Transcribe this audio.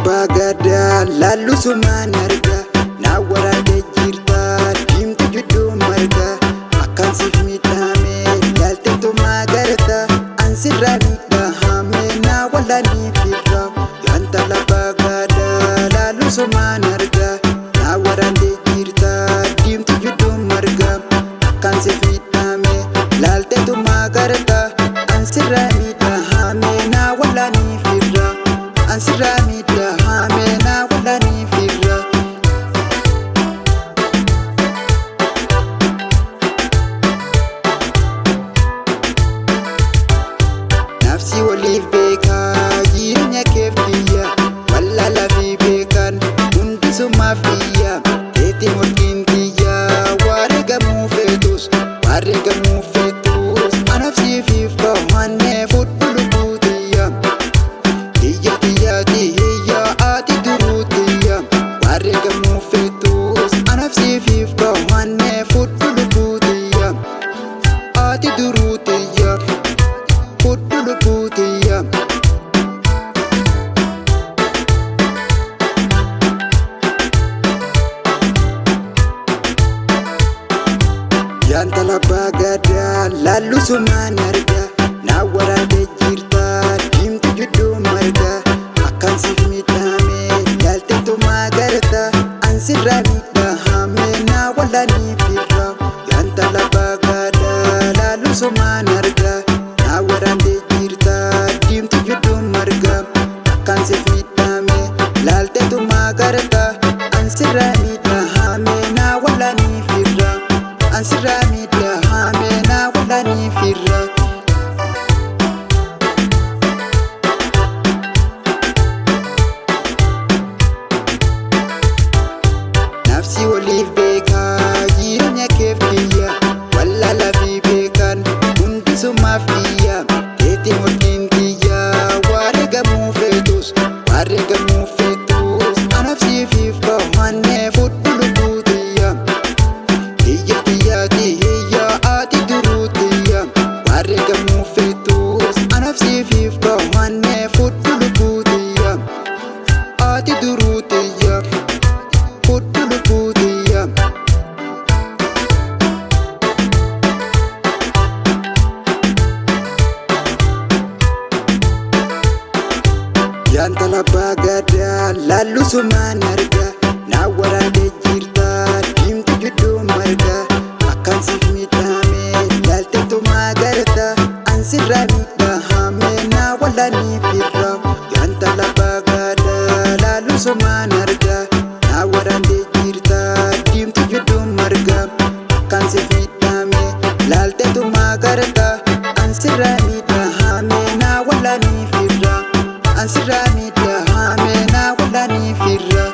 abbaa gadaa laallusumaan argaa naa waraabee jirta diimtu jidduu marga akkaan siif miidhame laalteetumaa garta ansirraa miidhame naa walaanii firra. Yaa intala abbaa gadaa laallusumaan argaa naa waraabee jirta diimtu jidduu marga akkaan siif miidhame laalteetumaa garta ansirraa miidhame naa walaanii firra. Ansirraa miidhame naa walaanii firra. Nafsi waliif beekaa jireenya keef kiyya wallaalaa fi beekan hundisumaaf kiyya teetti morkiin tiyya wareegamuu feetus wareegamuu feetus anafsiifiif bahuannee fudhu lubbuu tiyya tiyya tiyya tiyya ati duruu tiyya wareegamuu feetus anafsiifiif bahuannee fudhu lubbuu tiyya ati duruu tiyya. Fudhu lubbuu tiyya. Yaa intala abbaa gadaa laallusumaan argaa naa waraabee jirta diimtu jidduu marga akkaan siif miidhame laalteetumaa garta ansirraa miidhame naa walaanii firra. Yaa intala abbaa gadaa laallusumaan argaa naa waraabee jirta diimtu jidduu marga akkaan siif miidhame laalteetumaa garta ansirraa miidhame naa walaanii firra. Ansirraa miidhame naa walaanii firra. Nafsi waliif beekaa jireenya keef kiyya wallaalaa fi beekan hundisumaaf kiyya teetti morkiin tiyya wareegamuu feetus wareegamuu feetus anafsiifiif bahuannee fudhu lubbuu tiyya tiyya tiyya tiyya ati duruu tiyya wareegamuu feetus anafsiifiif bahuannee fudhu lubbuu tiyya ati duruu tiyya. Fudhu lubbuu tiyya. Yaa intala abbaa gadaa laallusumaan argaa naa waraabee jirta diimtu jidduu marga akkaan siif miidhame laalteetumaa garta ansirraa miidhame naa walaanii firra. Yaa intala abbaa gadaa laallusumaan argaa naa waraabee jirta diimtu jidduu marga akkaan siif miidhame laalteetumaa garta ansirraa miidhame naa walaanii firra. Ansirraa miidhame naa walaanii firra.